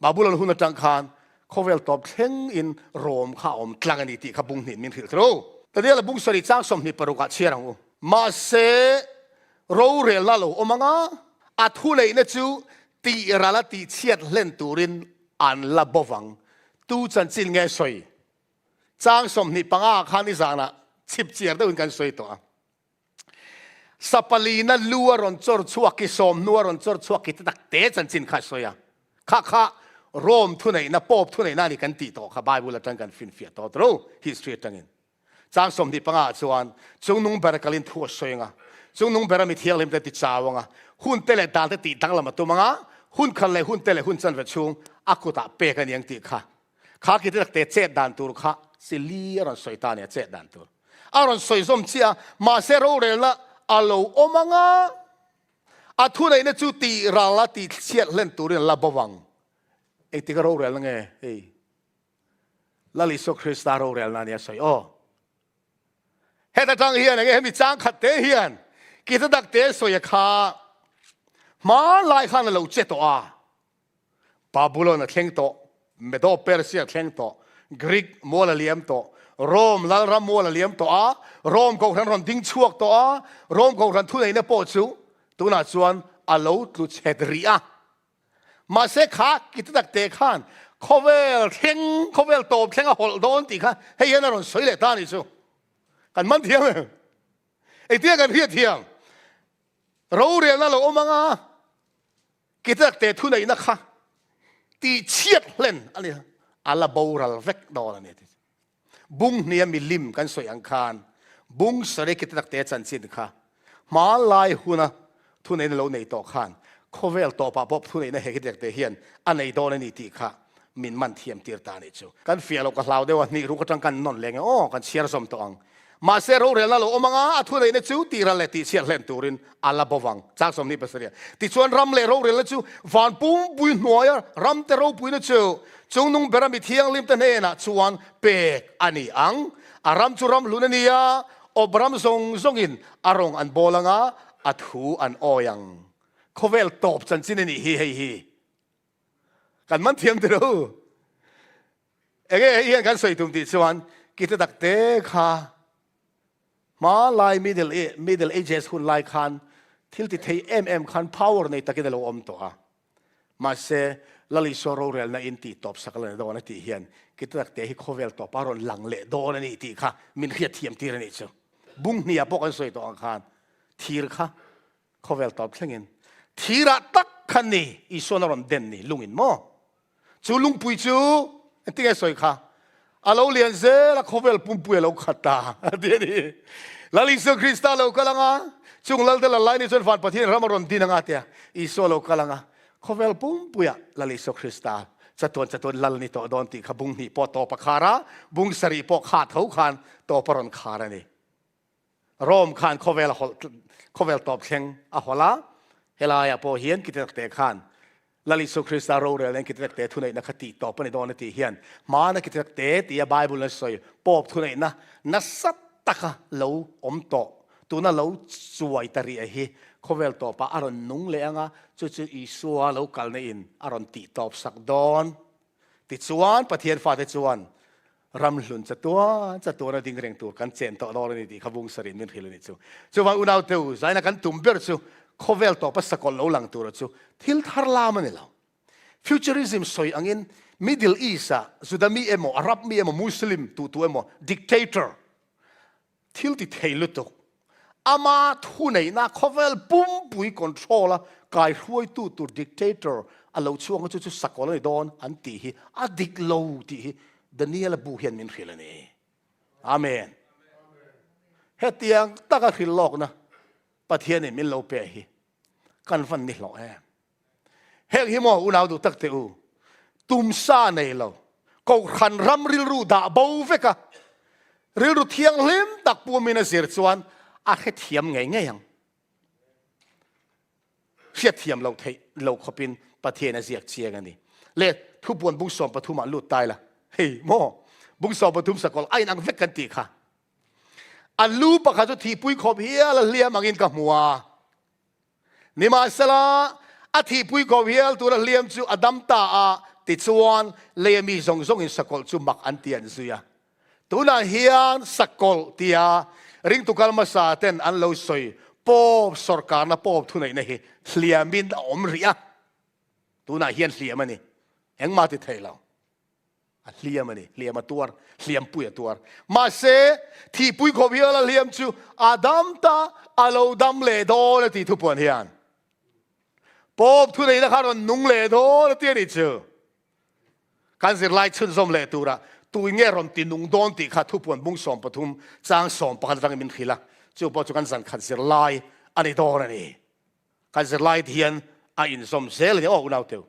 Speaker 1: Babulon hun atang khan khawvel tawp thleng in Rom kha a awm tlang a ni tih kha bung hnih min hrilh thru. Daniel a bung sarih chang 26 ah chhiar ang u. Mahse, rorelna lo awm anga a thuneihna chu tih ral a tihchhiat hlen turin an la bawvang. Tu chanchin nge sawi? Chang 25 ah khan nizanah chhip chiar deuhin kan sawi tawh a. Sapalina lu a rawn chawr chhuak i sawmhnu a rawn chawr chhuak i te tak te chanchin kha a sawi a. Kha kha Rome thuneihna, Pope thuneihna a ni kan tih tawh kha Bible atang kan finfiah tawh tawh history atangin. Chang 25 ah chuan chungnung bera kalin thu a sawi ang a, chungnung bera mi thianghlim te ti chau ang a, hun te leh dan te tih danglam a tum ang a, hun khat leh hun te leh hun chanve chhung a kutah pek a ni ang tih kha Kha ki te chet dan tur kha chi li a rawn sawi ta a ni a chet dan tur a rawn sawi zawm chiah a, mahse rorelna a lo awm ang a, a thuneihna chu tih ral a tih chhiat hlen turin a la bo vang. Engtik a rorelna nge hei? Lal Isua Krista rorelna a ni a sawi aw. Heta tang hian enge hemi chang khat te hian kita dak te sawi a kha hmanlai khan a lo che tawh a. Babulon a thleng tawh, Medo-Persia a thleng tawh, Greek mual a liam tawh, Rome lalram mual a liam tawh a, Rome kohhran rawn ding chhuak tawh a, Rome kohhran thuneihna pawh chu tunah chuan a lo tlu chhet rih a. Mahse kha ki te tak te khan khawvel thleng, khawvel tawp thleng a hawlh dawn tih kha hei hian a rawn sawi leh ta a nih chu. Kan man thiam em? Engtin kan hriat thiam? Rorelna lo awm ang a. Kitakte thuneihna kha tihchhiat hlen a ni, a la boral vek dawn a ni. Bung hnia milim kan sawi ang khan bung sarih kitakte chanchin kha hmanlai huna thuneihna lo nei tawh khan khawvel tawpah pawh thuneihna he kitakte hian a nei dawn a ni tih kha min man thiam tir ta a nih chu. Kan fiah loh ka hlau deuh a, hnih ruk atang kan nawn leng e aw, kan chhiar zawm tawh ang. Mahse rorelna lo awm anga a thuneihna chu tihral leh tihchhiat hlen turin a la bo vang. Chang 27. Tichuan ram leh rorelna chu van pumpui hnuaia ramte ropuina chu chungnung bera mi thianghlimte hnenah chuan pek a ni ang. A ram chu ram hlun a ni a, awp ram zawng zawngin a rawng an bawl anga a thu an awi ang. Khawvel tawp chanchin a nih hi hei hi. Kan man thiam tiro. Enge hei hian kan sawi tum tih chuan kite tak te kha hma lai middle middle ages hun lai khan thil ti thei em em khan power nei takin a lo awm tawh a. Mahse Lal Isua rorelna in tih tawp sak la ni dawn a tih hian kite tak te hi khawvel tawp a rawn lang leh dawn a ni tih kha min hriat thiam tir a nih chu. Bung hniah pawh kan sawi tawh ang khan thir kha Khawvel tawp thlengin thirah tak khan ni Isuan a rawn den ni lungin maw? Chu lungpui chu engtin nge sawi kha? A lo lian zel a, khawvel pumpui a lo khat ta a ti a ni. Lal Isua Krista lo kal anga, chung Lal te lal lai ni chuan van Pathian ram a rawn din anga tia Isua lo kal anga, khawvel pumpuiah Lal Isua Krista chatuan chatuan lal ni tawh dawn tih kha bung hnih pawh tawp a khar a, bung sarih pawh kha tho khan tawp a rawn khar a ni. Rome khan khawvel a hawlh khawvel tawp thleng a hawlh a, helaiah pawh hian Kitekte khan Lal Isu Krista rorel nen Kitekte thuneihna kha tih tawp a ni dawn a tih hian hmana Kitekte tia Bible a sawi Pope thuneihna nasa taka lo awm tawh tuna lo chuai ta rih hi khawvel tawpah a rawn nung leh ang a, chu chu Isua lo kalna in a rawn tih tawp sak dawn. Tichuan Pathian fate chuan ram hlun chatuan chatuan a ding reng tur kan chen tawh dawn a ni tih kha vung sarin min hrilh a nih chu. Chuvang unau teu zaina kan tum ber chu khawvel tawpa sakawlh lo lang tura chu thil thar lam a ni lo. Futurism sawi angin Middle East-ah Juda mi emaw, Arab mi emaw, Muslim tu tu emaw, dictator, thil ti thei lutuk. Ama thuneihna khawvel pumpui control a kaihruaitu tur dictator a lo chhuak ang chu chu sakawlh a ni dawn an tih hi a dik lo tih hi Daniela bu hian min hrilh a ni. Amen. Hetiang taka hrilh lawkna Pathianin min lo pe hi kan van ni hlawh em. Heng hi maw unau duh tak teh u, tumsa nei lo, kohhran ram rilru dah bo vek a, rilru thianghlim tak pumin a zir chuan a hrethiam ngei ngei ang. Hriatthiam loh theih lo khawpin Pathian a ziak chiang a ni. Le thupuan bung 13 ah lut tai la, hei maw bung 13 sakawlh a inang vek kan tih kha. A lu pakhat chu thihpui khawp hial a hliam angin ka hmu a. Nimahsela, a thihpui ko hial tura hliam chu a dam ta a, tichuan, leia mi zawng zawngin sakawlh chu mak an ti an zui a. Tunah hian sakawlh tia ringtu kal hmasa ten an lo sawi pawp sawrkarna pawp thuneihna hi hliamin a awm rih a. Tunah hian hliam a ni. Engmah ti thei lo. A hliam a ni, hliam a tuar, hliampui a tuar. Mahse, thihpui khawp hial a hliam chu a dam ta, a lo dam leh dawn a tih thupuan hian. Pope thuneihna kha rawn nung leh dawn a ti a nih chu. Kan zirlai chhunzawm leh tura tui nge rawn ti nung dawn tih kha thupuan bung 13 chang 11 atangin min hrilh a, chu pawh chu kan zankhat zirlai a ni dawn a ni. Kan zirlai te hian a inzawm zel a ni aw unauteu.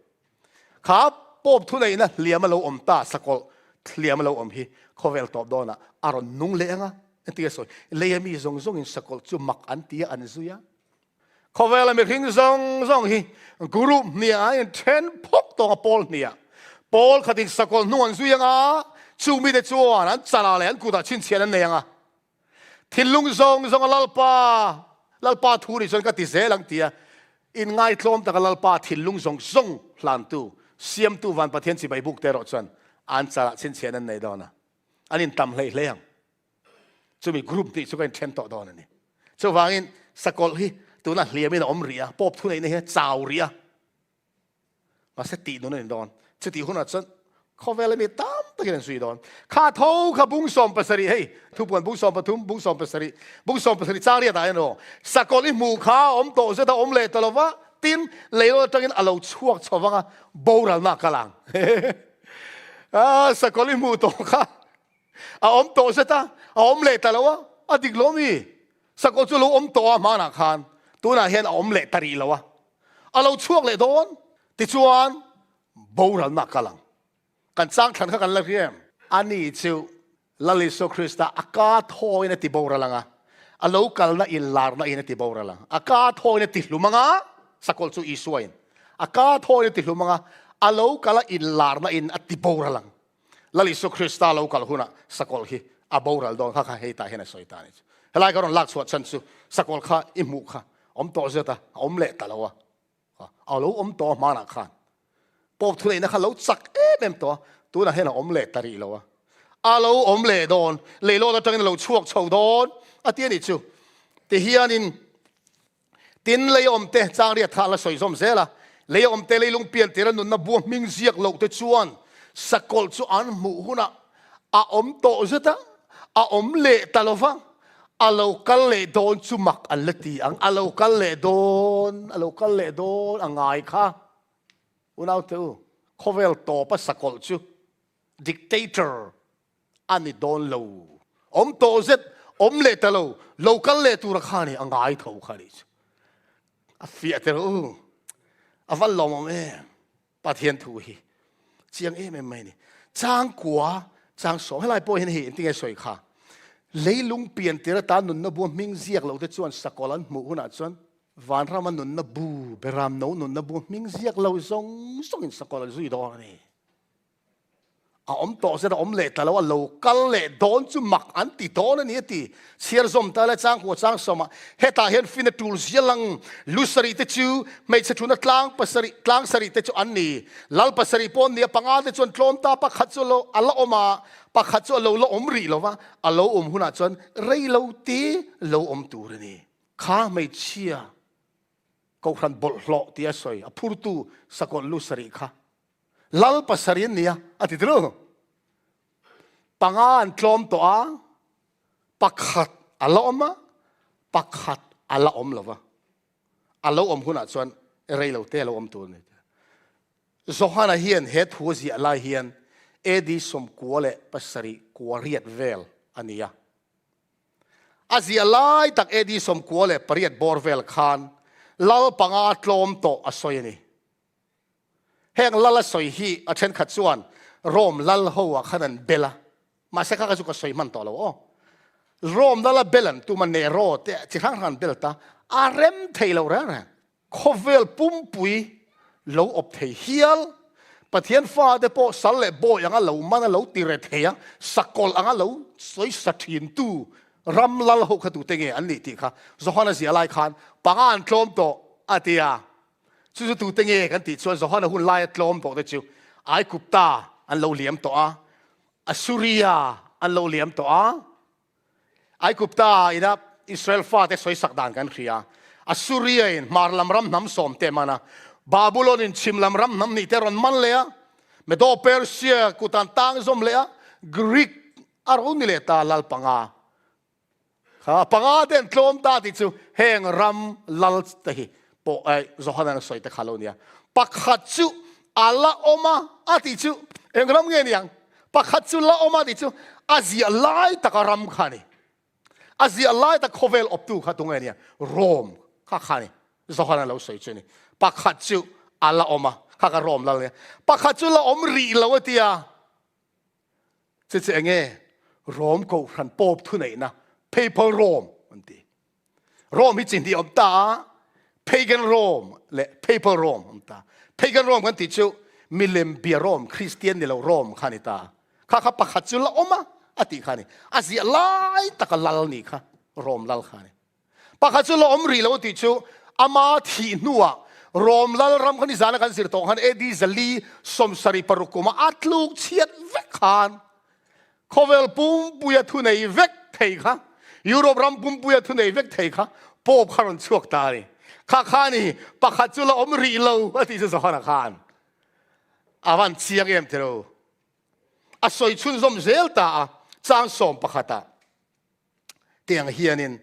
Speaker 1: Kha Pope thuneihna hliam a lo awm ta, sakawlh hliam a lo awm hi khawvel tawp dawnah a rawn nung leh ang a, engtin nge sawi? Leia mi zawng zawngin sakawlh chu mak an ti a, an zui a. Khawvela mihring zawng zawng hi group hniah an inthen phawk tawng a, pawl hniah. Pawl khatin sakawlh hnung an zui ang a, chu mite chuan an chalah leh an kutah chhinchhiah an nei ang a. Thinlung zawng zawng a Lalpa, Lalpa thu nih chuan ka ti zel ang tia inngaitlawm taka Lalpa thinlung zawng zawng hlantu, siamtu van Pathian chibai buk te erawh chuan an chalah chhinchhian an nei dawn a, an intam hlei hlei ang. Chumi group nih chu ka inthen tawh dawn a ni. Chuvangin sakawlh hi tuna hliamin a awm rih a, pawp thuneihna hi a chau rih a. Mahse tih nun a ni dawn. Chutih hunah chuan khawvel ami tam takin an zui dawn. Kha tho kha bung 17 hei thupuan bung 13 bung 17 bung 17 chang riat ah hian aw sakawlh i hmuh kha a awm tawh zet a awm leh ta lo va tin leilawn atangin a lo chhuak chho vang a boralna a kal ang. Sakawlh i hmuh tawh kha a awm tawh zet a a awm leh ta lo a a dik lo mi? Sakawlh chu a lo awm tawh a hmanah khan tunah hian a awm leh ta rih lo a. A lo chhuak leh dawn tichuan boralna a kal ang. Kan chang thlan kha kan la hria em? Ani chu Lal Isua Krista a ka thawin a ti boral ang a, a lo kalna inlarna in a ti boral ang. A ka thawin a ti hlum ang a, sakawlh chu Isua in a ka thawin a ti hlum ang a, a lo kal a inlarna in a ti boral ang. Lal Isua Krista lo kal hunah sakawlh hi a boral dawn kha kha hei tah hian a sawi ta a ni chu. Helai ka rawn lak chhuah chhan chu sakawlh kha i hmuh kha awm tawh zet a, a awm leh ta lo a, a lo awm tawh a hmanah khan Pope thuneihna kha lo chak em em tawh a, tunah hian a awm leh ta rih lo a, a lo awm leh dawn, leilawn atangin a lo chhuak chho dawn a ti a nih chu. Tihianin Tin, lei awmte chang riat kha a la sawi zawm zel a, lei awmte leilung pian tira nunna bua hming ziak loh te chuan sakawlh chu an hmuh hunah a awm tawh zet a, a awm leh ta lo va, a lo kal leh dawn chu mak an la ti ang, a lo kal leh dawn, a lo kal leh dawn a ngai kha. Unaute u, khawvel tawpa sakawlh chu dictator a ni dawn lo. Awm tawh zet, awm leh ta lo, lo kal leh tura kha ni, a ngai tho kha ni chu. A fiah tel u. A van lawmawm em. Pathian thu hi chiang em em mai ni. Changkua, chang sawm. Helai pawh hian hei engtin nge sawi kha. Leilung pian tir atan nunna bua hming ziak lo te chuan sakawlh an hmuh hunah chuan vanrama nunna bu, beram no nunna bua hming ziak lo zawng zawngin sakawlh an zui dawn a ni. A awm tawh zet a awm leh ta lo, a lo kal leh dawn chu mak an ti dawn a ni a ti. Chhiar zawm ta le changkua chang sawmah hetah hian fin a tul zia lang. Lu sarih te chu hmeichhe thuna tlang pasarih tlang sarih te chu an ni. Lal pasarih pawh an ni a, panga te chuan tlawm ta, pakhat chu a la awm a, pakhat chu a lo la awm rih lo va, a lo awm hunah chuan rei lo te lo awm tur a ni. Kha hmeichhia Kohhran bawlhhlawh tia sawi a phurtu sakawlh lu sarih kha Lal pasarih an nia a ti tilo. Panga an tlawm tawh a, pakhat a la awm a, Pakhat a la awm lo va, a lo awm hunah chuan rei lo te a lo awm tur a ni. Johana hian he thu a ziah lai hian AD 97 kua riat vel a ni a. A ziah lai tak AD 98 bawr vel khan lal panga tlawm tawh a sawi a ni. Heng lal a sawi hi a thenkhat chuan Rome lal ho ah khan an bel a, mahse kha kha chu ka sawi hman tawh lo aw. Rome lal a bel an tum a, Nero te chi hrang hrang an bel ta, a rem thei lo reng reng. Khawvel pumpui lo awp thei hial, Pathian fate pawh sal leh bawi anga lo man a lo ti re thei a, sakawlh anga lo sawi sa thin tu ram lal ho kha tute nge an nih tih kha Johana ziah lai khan panga an tlawm tawh a ti a. Chu chu tute nge kan tih chuan Johana hun laia tlawm tawh te chu Aigupta an lo liam tawh a, Assuria an lo liam tawh a. Aigupta ina Israel fate sawisak dan kan hria. Assuria in hmar lam ram hnam sawm te man a, Babulon in chhim lam ram hnam hnih te rawn man leh a, Medo Persia kut an tang zawm leh a, Greek a ro ni leh ta lal panga. Kha panga te an tlawm ta tih chu heng ram lal te hi pawh Johanan a sawi te kha lo nia. Pakhat chu a la awm a, a tih chu eng ram nge niang? Pakhat chu la awm a tih chu a ziah lai taka ram kha a ni. A ziah lai tak khawvel awptu kha tunge nia? Rome kha kha a ni. Johanan lo sawi chu a ni. Pakhat chu a la awm a, kha kha Rome lal nia. Pakhat chu la awm rih lo a tia. Che che enge Rome kohhran Pope thuneihna Papal Rome an ti. Rome hi chi hnih awm ta a, Pagan Rome leh Papal Rome awm ta. Pagan Rome kan tih chu milem bia Rome, Kristian ni lo Rome kha ni ta. Kha kha pakhat chu la awm a, a tih kha ni. A ziah lai taka lal ni kha Rome lal kha ni. Pakhat chu la awm rih lo tih chu ama thih hnuah Rom lalram kha nizana kan zir tawh khan AD 476 kuma a tluk chhiat vek khan khawvel pumpuia thunei vek thei kha Europe ram pumpuia thunei vek thei kha Pope kha rawn chhuak ta a ni. Kha kha ni pakhat chu la awm rih lo a tih chu Johana khan a van chiang em tiro. A sawi chhunzawm zel ta a chang sawm pakhatah. Tiang hianin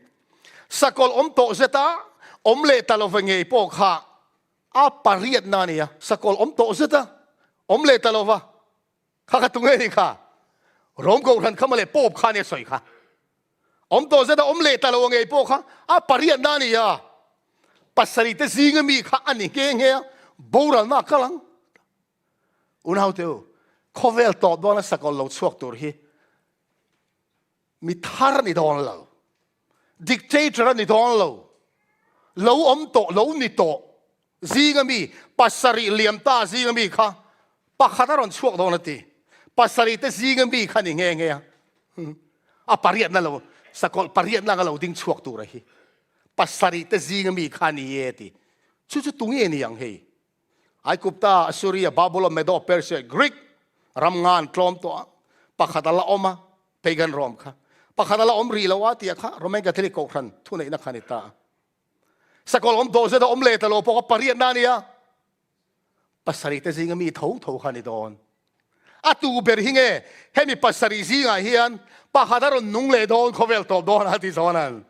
Speaker 1: sakawlh awm tawh zeta awm leh ta lova ngei pawh kha a pariatna a ni a, sakawlh awm tawh zeta awm leh ta lova kha kha tunge ni kha? Rom Kohhran kha mawle Pope kha nia sawi kha. Awm tawh zeta awm leh ta lo ngei pawh kha a pariatna a ni a, pasarih te zinga mi kha a ni nghe nghe a, boralna a kal ang. Unaute u, khawvel tawp dawna sakawlh lo chhuak tur hi Mi thar a ni dawn lo. Dictator a ni dawn lo. Lo awm tawh, lo ni tawh zinga mi, pasarih liam ta zinga mi kha pakhat a rawn chhuak dawn a ti. Pasarih te zinga mi kha ni nghe nghe a. A pariatna lo, sakawlh pariatna anga lo ding chhuak tur a hi. Pasarih te zinga mi kha ni e ti. Chu chu tunge ni ang hei? Aigupta, Assuria, Babulon, Medo, Persia, Greek ram nga an tlawm tawh a, pakhat a la awm a, Pagan Rome kha. Pakhat a la awm rih lo a tih kha Roman Catholic kohhran thuneihna kha a ni ta a. Sakawlh awm tawh zet a awm leh ta lo pawh kha pariatna a ni a, pasarih te zinga mi tho tho kha a ni dawn. A tu ber hi nge hemi pasarih zingah hian pakhat a rawn nung leh dawn khawvel tawp dawn a ti zawn an.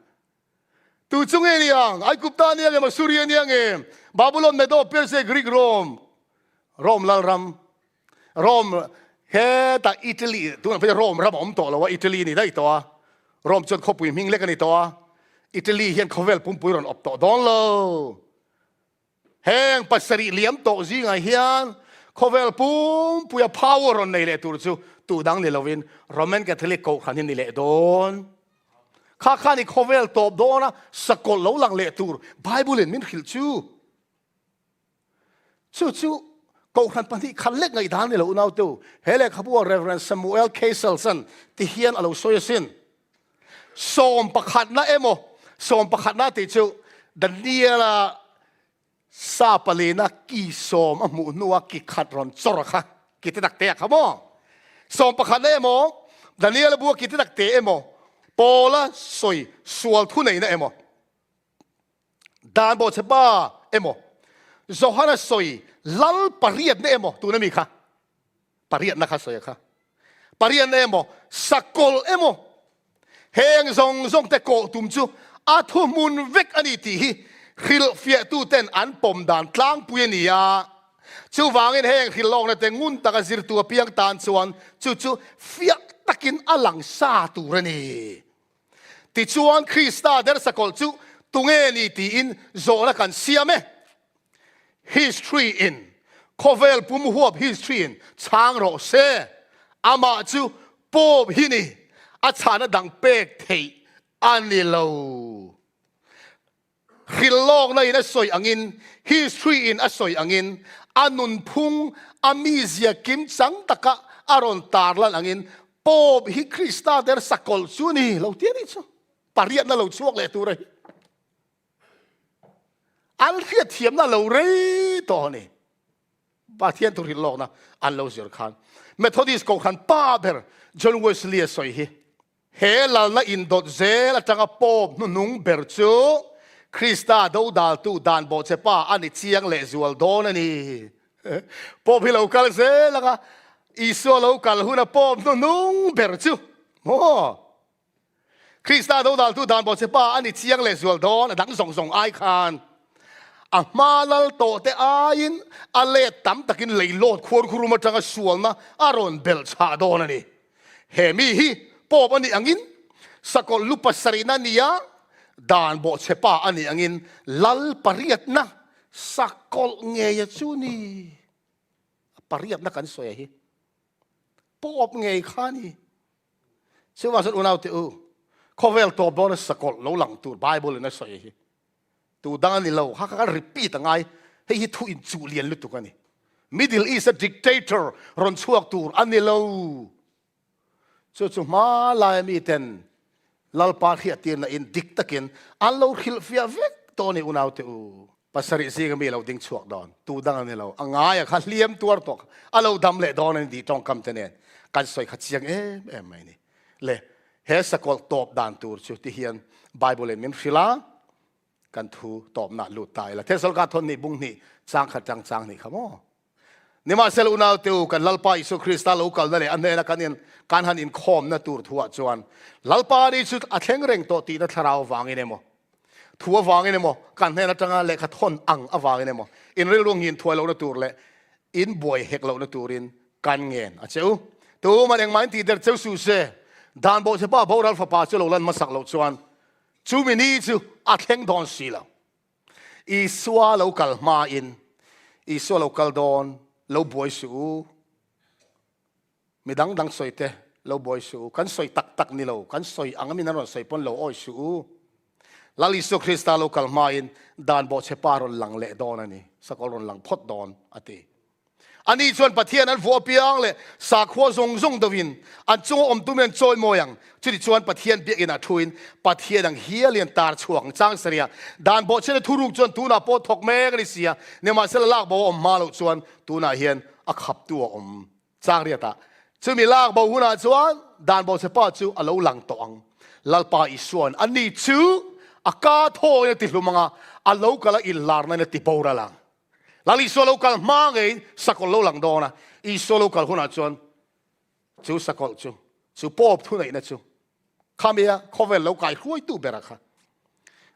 Speaker 1: Tu chu nge ni ang? Aigupta a ni ang em? Assuria a ni ang em? Babulon, Medo, Persia, Greek, Rome, Rome lalram, Rome hetah Italy, tunah phei Rome ram a awm tawh lo a, Italy a ni daih tawh a, Rome chuan khawpui hming lek a ni tawh a, Italy hian khawvel pumpui rawn awp tawh dawn lo. Heng pasarih liam tawh zingah hian khawvel pumpuia power rawn nei leh tur chu tu dang ni lovin Roman Catholic Kohhran hi ni leh dawn. Kha khan i khawvel tawp dawna sakawlh lo lang leh tur Bible in min hrilh chu. Chu chu Kohhran pahnih khat lek ngaihdan ni lo unautu. He lehkhabu ah Rev. Samuel Caselson ti hian a lo sawi asin. Sawm pakhatna emaw, sawm pakhatna tih chu Daniela sa palina ki sawm a hmuh hnua ki khat rawn chawr a kha, ki te tak te a kha maw? Sawm pakhatna emaw, Daniela bua ki te tak te emaw, Paula sawi sual thuneihna emaw, Dan bawhchhe pa emaw, Johana sawi lal pariatna emaw tuna mi kha, pariatna kha sawi a kha, pariatna emaw, sakawlh emaw, heng zawng zawng te kawh tum chu A thuhmun vek a ni tih hi hrilhfiahtuten an pawm dan tlangpui a ni a. Chuvangin heng hrilhlawkna te ngun taka zirtu apiang tan chuan chu chu fiah takin a lang sa tur a ni. Tichuan Krista dersakawlh chu tunge ni tiin zawhna kan siam e. History in khawvel pum huap history in chhang rawh se. Amah chu Pope hi ni a chhana dang pek theih a ni lo. Hrilhlawkna in a sawi angin, history in a sawi angin, a nunphung, a mizia kimchang taka a rawn tarlan angin Pope hi Krista der sakawlh chu ni lo ti a nih chu. Pariatna lo chhuak leh tur a hi. An hriatthiamna lo rei tawh a ni. Pathian thu hrilhlawkna an lo zir khan Methodist Kohhran pa ber John Wesley a sawi hi, He lalna indawt zel atanga Pope hnuhnung ber chu Krista dodaltu dan bawhche pa a ni chiang lehzual dawn a ni. Pope hi lo kal zel anga Isua lo kal huna Pope hnuhnung ber chu maw? Krista dodaltu dan bawhche pa a ni chiang lehzual dawn a dang zawng zawng ai khan a hma lal tawh te aiin a let tam takin leilawt khuarkhurum atanga sualna a rawn belh chhah dawn a ni. He mi hi Pope a nih angin sakawlh lu pasarihna a ni a, dan bawhchhe pa a nih angin lal pariatna sakawlh ngeia chu ni. A pariatna kan sawi a hi Pope ngei kha a ni. Chuvang chuan unaute u, khawvel tawp dawna sakawlh lo lang tur Bible in a sawi hi tu dang a ni lo, kha kha kan repeat a ngai, hei hi thu inchuh lian lutuk a ni. Middle East a dictator rawn chhuak tur a ni lo. Chu chu hma laia miten Lalpa hriattirna in dik takin an lo hrilhfiah vek tawh a ni unaute u. Pasarih zinga mi lo ding chhuak dawn, tu dang a ni lo, a ngaia kha hliam tuar tawh kha a lo dam leh dawn a ni tih tawngkam te nen kan sawi kha chiang em em mai ni. Le, he sakawlh tawp dan tur chu ti hian Bible in min hrilh a, kan thu tawpna lut ta ila. Thesalonika thawn hnih bung hnih chang khat chang chang hnih kha maw? Nimahsela unaute u, kan Lalpa Isua Krista lo kalna leh a hnena kan in kan han inkhawmna tur thuah chuan Lalpa ni chu a thleng reng tawh tihna thlarau avangin emaw, thu avangin emaw, kan hnen atanga lehkha thawn ang avangin emaw, in rilru ngin thuai lohna tur leh in buai hek lohna turin kan ngen a che u. Tuman engmah in tih der cheu suh se, dan bawhchhepa boral fapa chu lo lan hmasak loh chuan chumi ni chu a thleng dawn si lo. Isua lo kal hmain, Isua lo kal dawn, lo buai suh u. Mi dang dang sawi te lo buai suh u. Kan sawi tak tak ni lo, kan sawi ang a min an rawn sawi pawn lo awi suh u. Lal Isua Krista lo kal hmain dan bawhchhe pa rawn lang leh dawn a ni, sakawlh rawn lang phawt dawn a ti. Ani chuan Pathian an vuah apiang leh sakhua zawng zawng deuhin an chunga awm tumin an chawi mawi ang. Chutichuan Pathian biakinah thuin Pathian ang hialin an tar chhuak ang. Chang sarih a, dan bawhchhiatna thuruk chuan tunah pawh thawk mek a ni si a, nimahsela lak bo a awm hma loh chuan tunah hian a khaptu a awm. Chang riatah, chumi lak bo hunah chuan dan bawhchhe pa chu a lo lang tawh ang. Lalpa Isua'n ani chu a ka thawin a tihlum ang a, a lo kal a inlarnain a tiboral ang. Lal Isua lo kal hma ngeiin sakawlh lo lang dawn a, Isua lo kal hunah chuan chu sakawlh chu, chu Pope thuneihna chu khamia khawvel lo kai hruaitu bera kha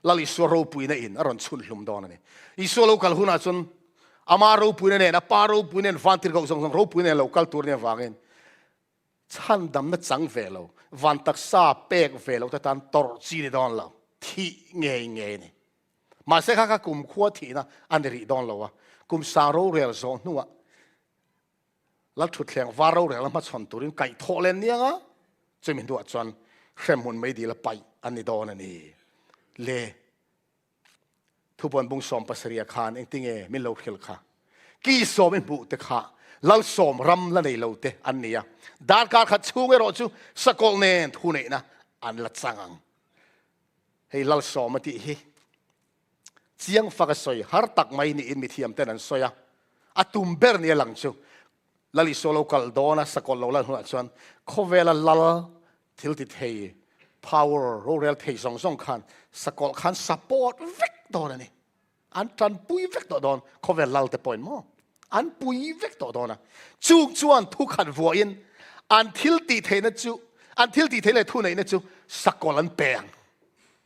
Speaker 1: Lal Isua ropuina in a rawn chhun hlum dawn a ni. Isua lo kal hunah chuan ama ropuina nen, a pa ropuina nen, vantirhkoh zawng zawng ropuina nen lo kal tur nia vangin chhandamna chang ve lo, van taksa pek ve lo te tan tawrh chi ni dawn lo, thih ngei ngei a ni. Mahse kha kha kum khua thihna a ni rih dawn lo a, kum sang rorel zawh hnuah Lalthutthleng var rorel a hmachhawn turin kaihthawh len ni anga chumi hnuah chuan hremhmun meidil a paih a ni dawn a ni. Le Thupuan bung 70 khan engtinge min lo hrilh kha? Ki sawm i hmuh te kha Lalsawm ram la nei lo te an ni a, darkar khat chhung erawh chu sakawlh nen thuneihna an la chang ang. Hei Lalsawm a tih hi chiang fak a sawi har tak mai niin mithiam ten an sawi a, a tum ber ni a lang chu Lal Isua lo kal dawn a, sakawlh lo lan hunah chuan khawvela lal thil ti thei, power, rorel thei zawng zawng khan sakawlh khan support vek dawn a ni. An tanpui vek tawh dawn, khawvel lal te pawhin maw an pui vek tawh dawn a. Chung chuan thu khat vuahin an thil tih theihna chu, an thil tih theih leh thu neihna chu sakawlh an pe ang.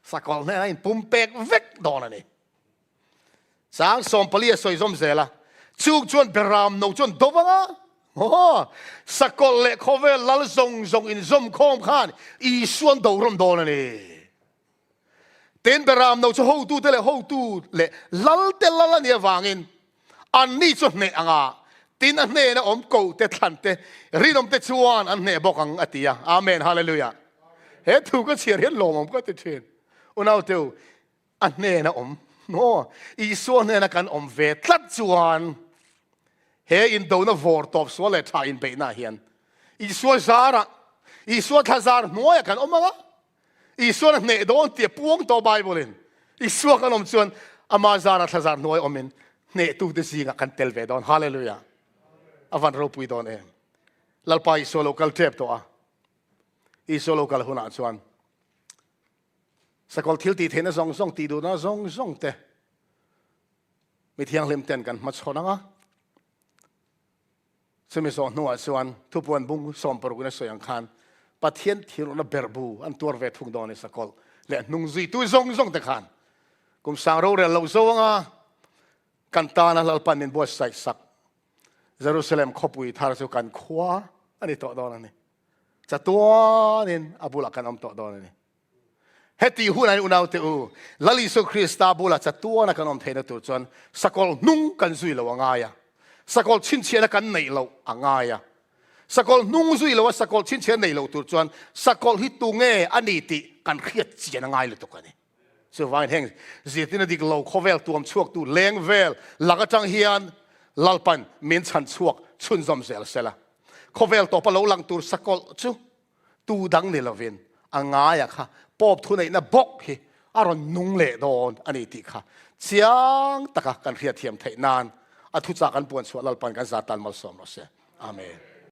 Speaker 1: Sakawlh hnenah in pumpek vek dawn a ni. Chang 14 a sawi zawm zel a, Chung chuan Beram no chuan do vang a, aw, sakawlh leh khawvel lal zawng zawng inzawm khawm khan Isuan do rawn dawn a ni. Tin, Beram no chu hotute leh hotu leh lalte lal a nih avangin anni chu hneh ang a, tin a hnena awm kote thlante rinawmte chuan an hneh bawk ang a ti a. Amen, Hallelujah. He thu ka chhiar hian lawmawm ka ti thin. Unauteu, a hnena awm maw? Isua hnena kan awm ve tlat chuan he indona vawr tawp sual leh tha inbeihnaah hian Isua zarah, Isua thla zar hnuaiah kan awm ang a, Isuan a hneh dawn tih a puang tawh Bible-in. Isua kan awm chuan ama zara thla zar hnuai awmin hnehtute zingah kan tel ve dawn. Hallelujah! A van ropui dawn em! Lalpa Isua lo kal tep tawh a, Isua lo kal hunah chuan Sakawlh thil tih theihna zawng zawng, tih duhna zawng zawng te mi thianghlim ten kan hmachhawn ang a. Chumi zawh hnuah chuan thupuan bung 60 in a sawi ang khan Pathian thilruhna berhbu an tuar ve thung dawn i sakawlh leh hnung zuitu zawng zawng te khan kum sang rorel lo zo anga kan tana Lalpan min buatsaih sak Jerusalem khawpui thar chu kan khua a ni tawh dawn a ni. Chatuanin a bulah kan awm tawh dawn a ni. Heti hunah hian unaute u, Lal Isua Krista bulah chatuana kan awm theihna tur chuan sakawlh hnung kan zui lo a ngai a, sakawlh chhinchhiahna kan neih loh a ngai a. Sakawlh hnung zui lo a sakawlh chhinchhiahna neih loh tur chuan sakawlh hi tunge a ni tih kan hriat chian a ngai lutuk a ni. Chuvangin heng zirtirna dik lo khawvel tuam chhuaktu leng vel lak atang hian Lalpan min chhan chhuak chhunzawm zel sela. Khawvel tawpa lo lang tur sakawlh chu tu dang ni lovin a ngaia kha Pope thuneihna bawk hi a rawn nung leh dawn a ni tih kha chiang taka kan hriatthiam theih nan a thuchah kan puan chhuah Lalpan kan zat tan malsawm rawh se. Amen.